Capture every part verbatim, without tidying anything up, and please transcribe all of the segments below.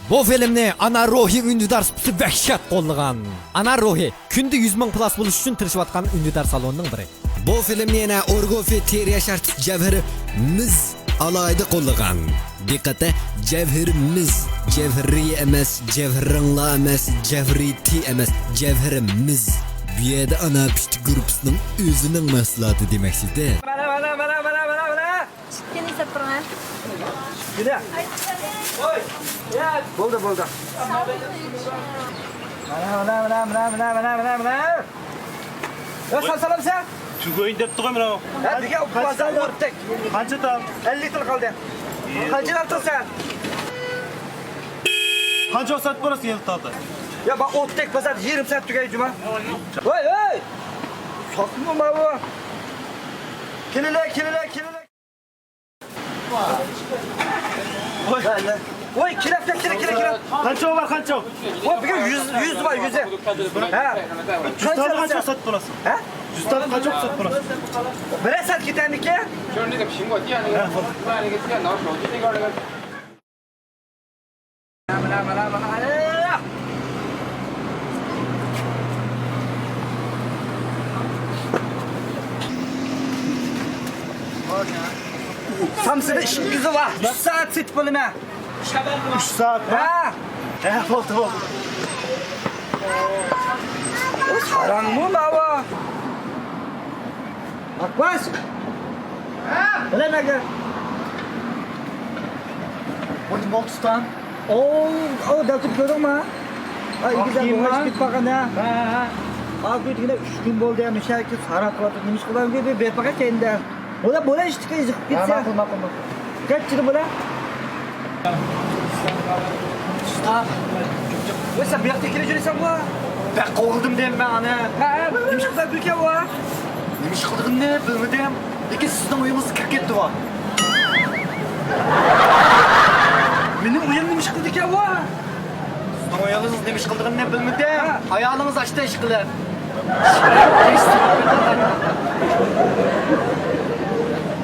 بۇ فىلىمنى ئانار روھى ئۈندىدار سۇپىسى ۋەھشەت قوللىغان. ئانار روھى كۈندە يۈز مىڭ پلاس بولۇش ئۈچۈن تىرىشىۋاتقان ئۈندىدار سالوننىڭ بىرى. بۇ فىلىمنى يەنە ئورگوفى تېرە ياشارتىش جەۋھىرى مىز ئالاھىدە قوللىغان. دىققەتتە، جەۋھىرىمىز، جەۋھىرى ئەمەس، جەۋھىرىڭلار ئەمەس، جەۋھىرىتى ئەمەس، جەۋھىرىمىز. بۇ يەردە ئانا پىشتى گۇرۇپپىسىنىڭ ئۆزىنىڭ مەھسۇلاتى دېمەكچىدە. مانا، مانا، مانا، مانا، مانا، مانا. كېلىڭ، سەت تۇرۇڭ، ھە. كېلە. بولدى، بولدى. مانا، مانا، مانا. يا، ساڭ سالامسەن؟ تۈگەي دەپتىغۇ مانا. ھە، بىگە قانچە بازار تالدى؟ ئوتتەك. قانچە تال؟ ئەللىك تال قالدى. قانچە ئالتۇرسەن؟ قانچە سات بولاسى يېلى تالدا؟ يا، با ئوتتەك بازار يېرىم سائەت تۈگەي جۇما. ۋاي، ۋاي. ساتمۇ ما بۇ؟ كېلىلە، كېلىلە، كېلىلە. ۋوي، كېلە، كېلە، كېلە، كېلە. قانچە بار، قانچە؟ ۋوي، بۈگۈن يۈز، يۈز بار، يۈز. ھە. يۈز تال قانچە سات بولاسى؟ ھە؟ يۈز تال قانچە سات بولاسى؟ بىرەر سائەت كېتەرمىكىن؟ ھە، بولدى. سامسىدا ئىككى يۈز بار. ئۈچ سائەت سېتىپ بولىمەن. ئۈچ سائەت ما؟ ھە. ھە، بولدى، بولدى. ساراڭمۇ ماۋۇ؟ ئاقباش! بىلەمەگە. بولدى، بولدى، ئۇستام. ئو، ئو، دەل تۇرۇپ كۆردۈڭمۇ؟ ئا، ئىككى دەل بولغاچ كېتىپ قالغان، ھە؟ ھە، ھە، ھە. ئا، كۆيدىگىنە ئۈچ كۈن بولدى، ھە، مۇشۇ يەرگە ساراپ قالاتتى. نېمە ئىش قىلغان كۆيدى، بېرىپ باقاي كەينىدە. بولا، بولا، ئىشتىكى ئېزىپ ھە، كەتسە. ماقۇل، ماقۇل، ماقۇل. كەچ، جىدى بولا. ئۇستا. ۋاي، سەن بۇ ياقتا كېلىپ يۈرىسەنغۇ؟ بەك قوغلىدىم دەيمەن مەن ئانا. ھە، ھە، نېمە ئىش قىلىپ يۈركەن ئۇ؟ نېمە ئىش قىلىدىغىنىنى بىلمىدىم. لېكىن سىزنىڭ ئۆيىڭىزگە كىرىپ كەتتى ئۇ. مېنىڭ ئۆيۈم نېمە ئىش قىلىدىكەن ئۇ؟ سىزنىڭ ئۆيىڭىز نېمە ئىش قىلىدىغىنىنى بىلمىدىم. ھە. ئايالىڭىز ئاشتا ئىش قىلىپ.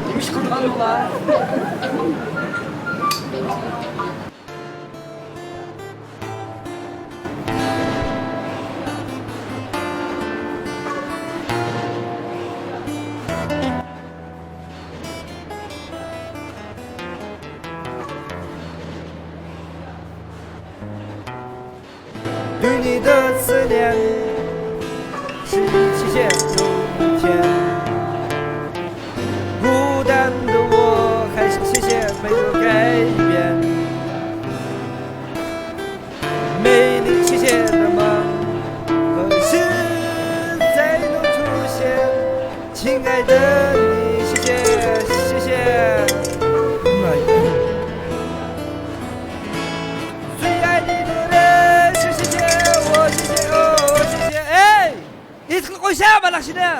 نېمە ئىش قىلىدىغان ئۇلار؟ دۇنيادا سېنىڭ شېرىن چېچەك يوقكەن، بۇ دەمدە ئۇ خەشەك چېچەك مەيدۇ كەيپىيات. مەيلى چېچەك نېمە، شېرىن زەينۇ تۇرۇشى، چىڭەيدىن شېچەك، شېچەك. ئەي! ئېيتقىلى قويسا مانا شۇنى.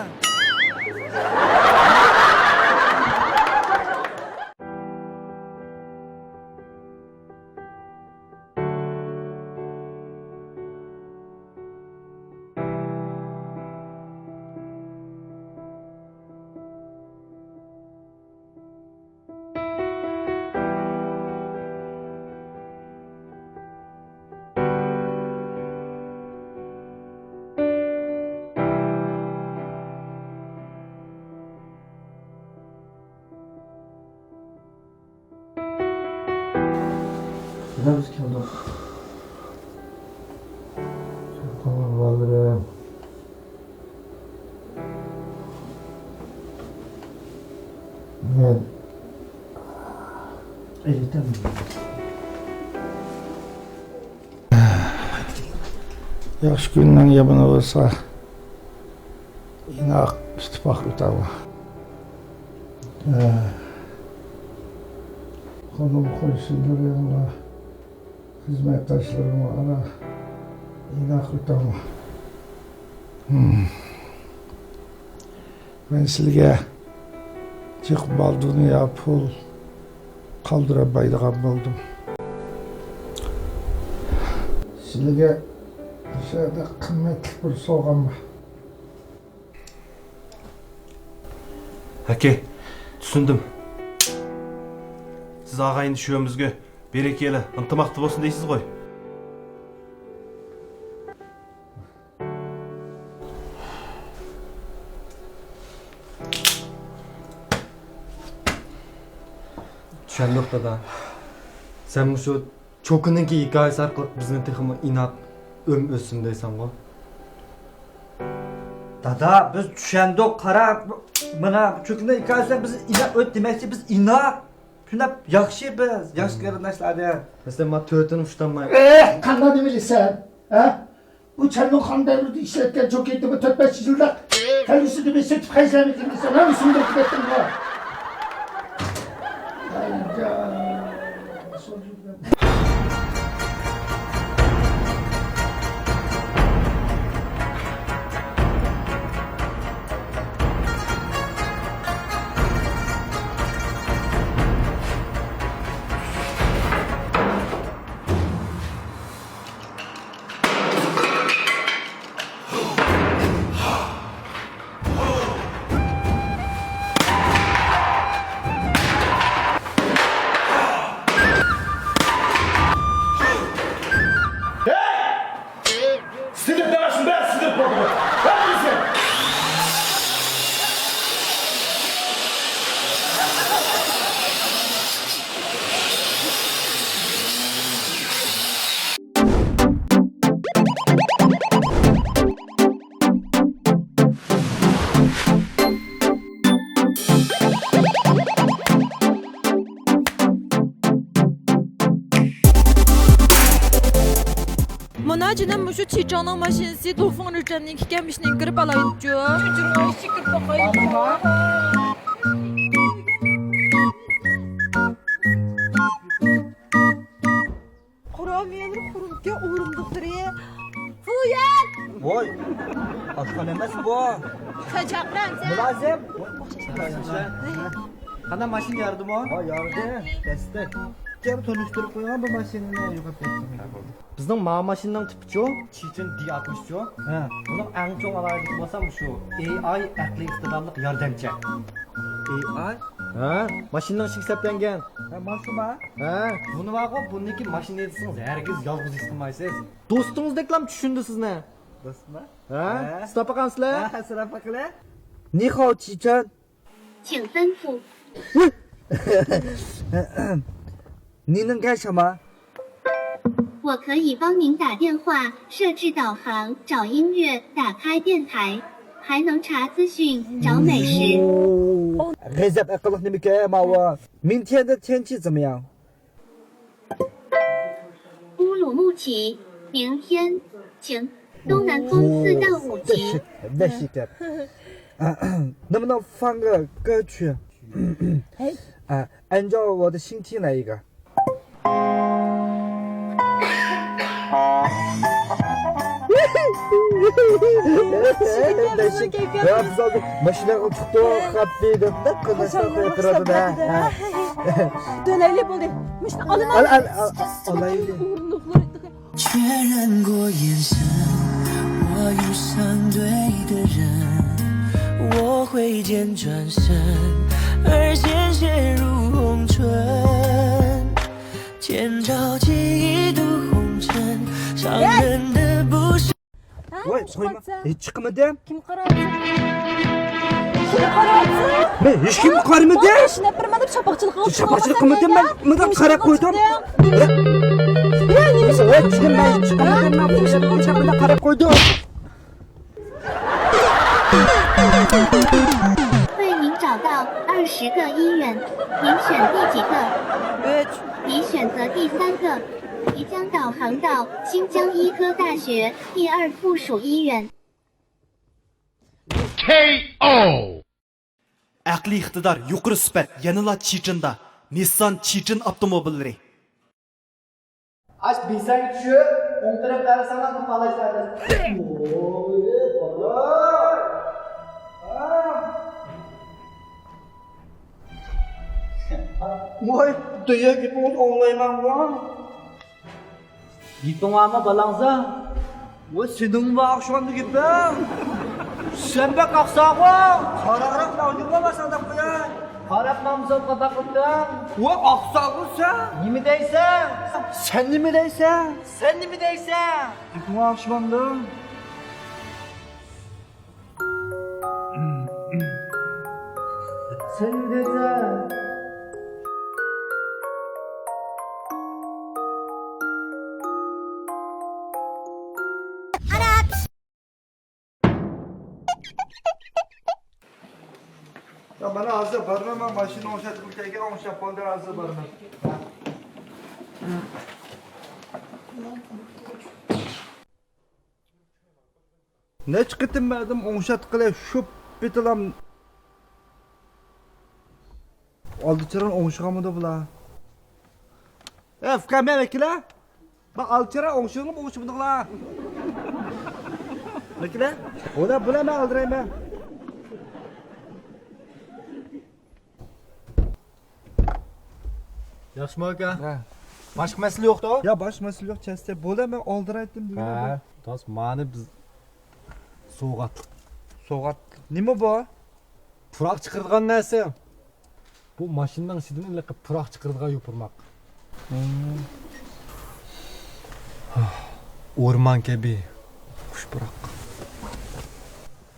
مانا بىز كەلدۇق. بالىلىرىم. مەن ئېيتىمەن. ياخشى كۈننىڭ يامىنى بولسا، ئىناق، ئىتتىپاق ئۆتەۋا. ھە. قولۇم قويسۇنلىرىڭلار. خىزمەتداشلىرىمغا ئانا ئىناق ئۆتەڭلار. ھىم. مەن سىلىگە جىق مال-دۇنيا، پۇل قالدۇرالمايدىغان بولدۇم. سىلىگە مۇشۇ يەردە قىممەتلىك بىر سوۋغام بار. ئاكا، چۈشەندىم. سىز ئاغايىن ئۈچىمىزگە بېرىكېلە، ئىنتىماقتا بولسۇن دەيسىز غوي. چۈشەندۇق، دادا. سەن مۇشۇ چوكىنىڭكى ھېكايىسى ئارقىلىق بىزنى تېخىمۇ ئىناق، ئۆم ئۆتسۇن دەيسەنغۇ؟ دادا، بىز چۈشەندۇق، قارا، مانا چوكىنىڭ ھېكايىسى بىلەن بىز ئىناق ئۆت دېمەكچى، بىز ئىناق. شۇنداق ياخشى بىز، ياخشى قېرىنداشلاردىن. مەسىلەن، مانا تۆتىنى ئۇشتۇماي. ئېھ، قانداق دېمىلىسەن؟ ھە؟ بۇ چەنمىخان دەۋرىدە ئىشلەتكەن چوكىيىتنى بۇ تۆت بەش يىلدا كەلگۈسىدە بىر سېتىپ خەجلەرمىكىن دېسەم، ھەم سۇندۇرۇپ كەتتىمغۇ. سىدىپ بېرىشىم بەر، سىدىپ بولدى. ھەممىسى. مانا جېنىم، مۇشۇ چىچاڭنىڭ ماشىنىسى، دۇفېڭ رۇچەننىڭكى ئىكەن، مۇشۇنىڭغا كىرىپ ئالايچۇ. قورامىيەلىرى، خۇرۇمكە ئورۇندۇقلىرى. فۇيەن! ۋوي! ئاشخانا ئەمەس بۇ. سەن چاقىرامسەن؟ مۇلازىم! قانداق، ماشىنا يارىدىمۇ؟ ھا، يارىدى. دەستەك. كەم تونۇشتۇرۇپ قويغان بۇ ماشىنىنى يوقاپ كەتتىم. بىزنىڭ ماۋۇ ماشىنىنىڭ تىپىچۇ؟ چىچىن دى ئاتمىشچۇ؟ ھە. بۇنىڭ ئەڭ چوڭ ئالاھىدىلىكى بولسا مۇشۇ، ئېي ئاي ئەقلىي ئىقتىدارلىق ياردەمچى. ئېي ئاي؟ ھە، ماشىنىنىڭ ئىچىگە سەپلەنگەن. ھە، مانا شۇما؟ ھە. بۇنى بارغۇ، بۇنىڭكى ماشىنا دېسىڭىز ھەرگىز يالغۇز ھېس قىلمايسىز. دوستىڭىزدەكلام چۈشىندى سىزنى. دوستما؟ ھە، ھە. سىناپ باقامسىلەر؟ ھە، سىناپ باقىلى. نىخاۋ چىچەن. چىڭ فېن فۇ. نىنىڭ گەن شاما؟ 我可以帮您打电话、设置导航、找音乐、打开电台，还能查资讯、找美食。 غەزەپ ئەقىللىق نېمىكەن ماۋۇ؟ 明天的天气怎么样？ 乌鲁木齐，明天晴，东南风四到五级。 能不能放个歌曲？ 啊，按照我的心情来一个。 ماشىنىغا چىقتۇق، خاپتى دەپ، قىلماشتا قويۇپ تۇرىدۇ دە. دۆلەيلى بولدى. مۇشۇنى ئالىمەن. ئال، ئال، ئال، ئالايلى. 确认过眼神，我遇上对的人，我挥剑转身，而鲜血如红唇，千朝记忆渡红尘，伤人的不是。 ھە؟ ۋاي، قويما. ھېچ چىقمىدىم. كىم قاراۋاتسا؟ كىم قاراۋاتسا؟ مەن ھېچكىمگە قارىمىدىم. ماشىنا بىر مانا شاپاقچىلىق قىلىپ، شاپاقچىلىق قىلمىدىم. مەن مۇنداق قاراپ قويدۇم. يا، نېمە؟ ۋاي، چىقىم، مەن ھېچ چىقمىدىم. مەن مۇنداق قاراپ قويدۇم. 为您找到二十个医院，您选第几个？你选择第三个。你将导航到新疆医科大学第二附属医院。 كېي ئو. ئەقلىي ئىقتىدار، يۇقىرى سۈپەت، يەنىلا چېچىندا. نىسسان چېچىن ئاپتوموبىللىرى. ئاش بىسەڭگە چۈشۈپ، ئوڭ تەرەپتە ئەرساڭلار تاپالايسىلەر. ۋاي، دېگەن گېپىڭىزنى ئاڭلايمەنغۇ. گېپىڭ بارمۇ بالاڭزا؟ ۋاي، سېنىڭمۇ بار ئوخشىغاندا گېپىڭ. سەن بەك قاقساغۇ. قاراراق، ناۋنى بولماساڭ دەپ قوياي. قارا. مامزوپقا باقىدىڭ. ۋاي، ئاقساغۇ سەن! نېمە دەيسەن؟ سەن نېمە دەيسەن؟ سەن نېمە دەيسەن؟ گېپىڭ ئاخشىمامدۇ؟ سەن نېمە دەيسەن؟ يا، مانا ھازىر بارىمەن، مانا ماشىنا ئوڭشاتقىلى كەلگەن، ئوڭشاپ بولدى، ھازىر بارىمەن. نەچچە قېتىم بەردىم ئوڭشاتقىلى، شۇ پېتىلام ئالدى چىراينى ئوڭشىغانمىدى بۇلار. ئە، ئۇكام، ۋەكىلە. بۇ ئالدى چىراي ئوڭشىدىڭلارمۇ، ئوڭشىمىدىڭلار؟ ۋەكىلە. بۇلار، بۇلار، مەن ئالدىرايمەن. ياخشىمۇ ئاكا؟ ھە. باشقا مەسىلە يوقتۇ؟ يا، باشقا مەسىلە يوق، چەستە. بولدى، مەن ئالدىرايتتىم دېگەن. ھە، راست، مانا بىز سوۋغاتلىق. سوۋغاتلىق. نېمە بۇ؟ پۇراق چىقىرىدىغان نەرسە. بۇ ماشىنىنىڭ ئىچىدىن ھېلىقى پۇراق چىقىرىدىغان يوپۇرماق. ھىم. ئورمان كەبى خۇش پۇراق.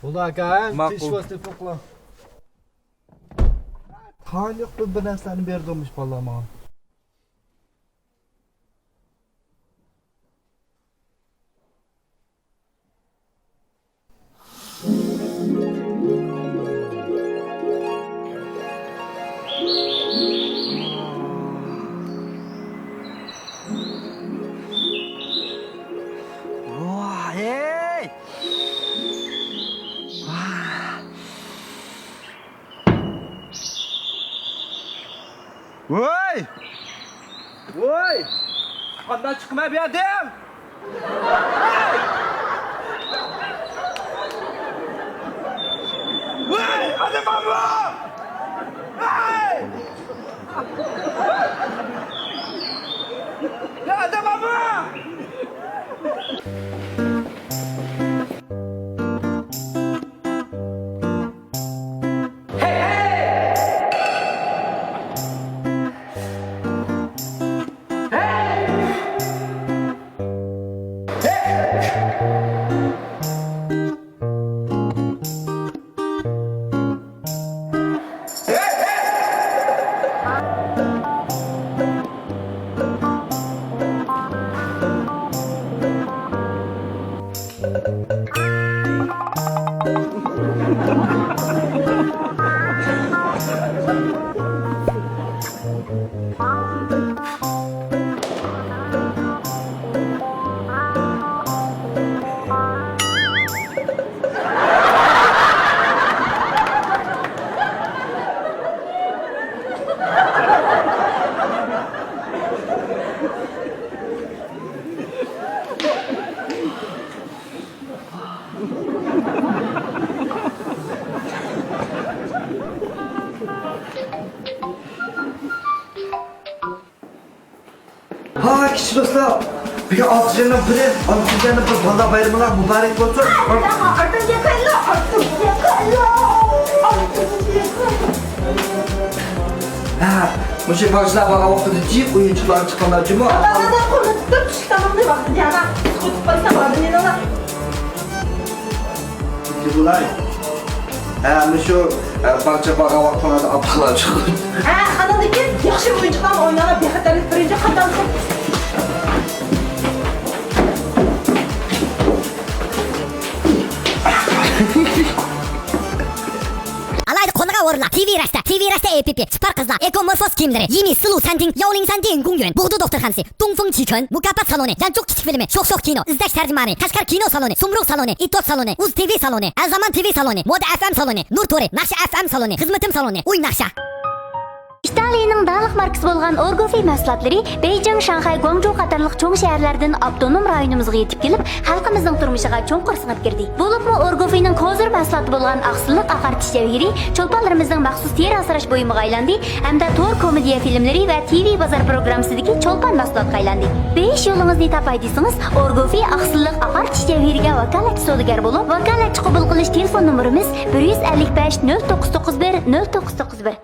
بولدى ئاكا، ھە؟ ماقۇل. تېشىۋاستى پۇقلا. تانىيىق بىر نەرسىلەرنى بېرىدىغانمىش بالىلار ماڭا. ۋاھ، ھەي! ۋاھ! ۋوي! ۋوي! قانداق چىقىمەن بۇ يەردىن؟ ۋوي! ئادەم بارمۇ؟ ۋوي! يا، ئادەم بارمۇ؟ ھاي، كىچىك دوستلار، بۈگۈن ئالتە يىلنىڭ بىرى، ئالتە يىلنىڭ بىر بالىلار بايرىمىلار مۇبارەك بولسۇن. ھە، مۇشۇ باغچىلار بارغان ۋاقتىدا جىق ئويۇنچۇقلارنى چىقىڭلار جۇمۇ. ئاتا-ئانىلار قولىنى تۇتۇپ، چۈشلۈك تاماقنى ۋاقتىدا يەڭلار. ئىسسىق ئۆتۈپ قالسا، باردىن يېنىڭلار. بۇلاي. ھە، مۇشۇ، ئە، باغچە بارغان ۋاقتىڭلاردا ئاپىسىلار چىقىدۇ. ھە، ئانىڭدىن كېيىن ياخشى ئويۇنچۇقلارنى ئويناڭلار، بىخەتەرلىك بىرىنچى قاتارلىق. ئالاھىدە قونىدىغان ئورۇنلار، تىۋى رەستە، تىۋى رەستە ئېپىپى، سپار قىزلار، ئېكومورفوس كىيىملىرى، يىمى سىلۇ سەنتىڭ، ياۋلىڭ سەنتىڭ گۇڭيۈەن، بوغدۇ دوختۇرخانىسى، دۇڭفېڭ چىكۆن، مۇكاپات سالونى، يانچۇق كىچىك فىلىمى، شوخ شوخ كىنو، ئىزدەش تەرجىمانى، قەشقەر كىنو سالونى، سۇمرۇغ سالونى، ئېتوت سالونى، ئۇز تىۋى سالونى، ئەلزامان تىۋى سالونى، مودا ئەف ئەم سالونى، نۇر تورى، ناخشا ئەف ئەم سالونى، خىزمىتىم سالونى، ئوي ناخشا. ئىتالىيەنىڭ داڭلىق ماركىسى بولغان ئورگوفى مەھسۇلاتلىرى بېيجىڭ، شاڭخەي، گۇاڭجۇ قاتارلىق چوڭ شەھەرلەردىن ئاپتونوم رايونىمىزغا يېتىپ كېلىپ، خەلقىمىزنىڭ تۇرمۇشىغا چوڭقۇر سىڭىپ كىردى. بولۇپمۇ ئورگوفىنىڭ كوزىر مەھسۇلاتى بولغان ئاقسىللىق ئاقارتىش جەۋھىرى چولپانلىرىمىزنىڭ مەخسۇس تېرە ئاسراش بۇيۇمىغا ئايلاندى ھەمدە تور كومېدىيە فىلىملىرى ۋە تىۋى بازار پروگراممىسىدىكى چولپان مەھسۇلاتقا ئايلاندى. بېيىش يولىڭىزنى تاپاي دېسىڭىز، ئورگوفى ئاقسىللىق ئاقارتىش جەۋھىرىگە ۋاكالەتچى سودىگەر بولۇڭ. ۋاكالەتچى قوبۇل قىلىش تېلېفون نومۇرىمىز: بىر يۈز ئەللىك بەش، نۆل توققۇز توققۇز بىر، نۆل توققۇز توققۇز بىر.